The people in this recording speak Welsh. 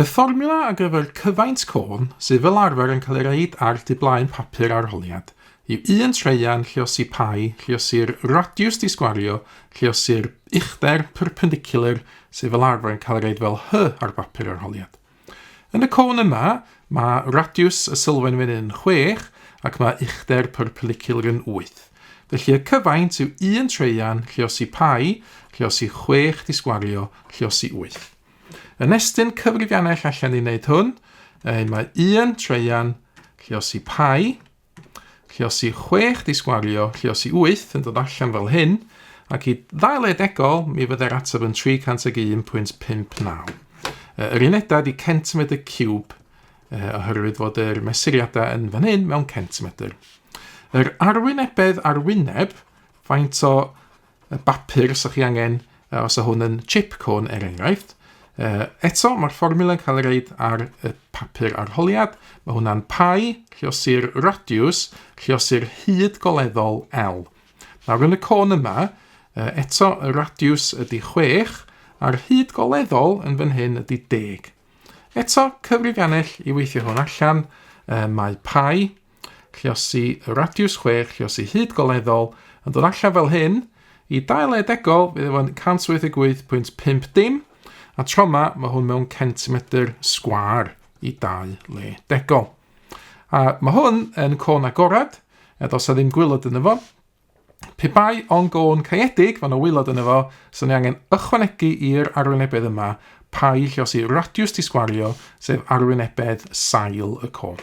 Y fformiwla ar gyfer cyfaint côn, sydd fel arfer yn cael ei reid ar du blaen papur arholiad, yw 1 traean lluosi pi lluosi'r radiws di sgwario lluosi'r uchder perpendicular sydd fel arfer yn cael ei reid fel h ar bapur arholiad. Yn y côn yma, mae radiws y sylfaen fan hyn yn 6 ac mae uchder perpendicular yn 8. Felly y cyfaint yw 1 traean lluosi pi lluosi 6 di sgwario lluosi 8. Yn estyn cyfrifiannell allan i wneud hwn, mae 1 traean lluosi pi, lluosi 6 di sgwario, lluosi 8 yn dod allan fel hyn, ac i ddau le degol, mi fydde'r ateb yn 301.59. Yr unedau di centimetr ciwb, oherwydd fod yr mesuriadau yn fan hyn mewn centimetr. Yr arwynebedd arwyneb, faint o y bapur os ydych chi angen, os yw hwn yn chip cone er enghraifft. Eto, mae'r fformiwla yn cael ei reid ar y papur arholiad. Mae hwnna'n pi, lliosi'r radiws, lliosi'r hyd goleddol L. Nawr yn y côn yma, eto y radiws ydy 6, a'r hyd goleddol yn fan hyn ydy 10. Eto, cyfrifiannell i weithio hwn allan, mae pi, Lluosi y radiws 6, lluosi hyd goleddol, yn dod allan fel hyn, i dau le degol, fydd efo'n 188.5 dim, a tro yma mae hwn mewn centimetr sgwâr i dau le degol. A mae hwn yn côn agored, a does a ddim gwylod yno fo. Pe bai o'n gôn caeedig, fan o waelod yno fo, so ni angen ychwanegu i'r arwynebedd yma pai lluosi radiws di sgwario, sef arwynebedd sail y côn.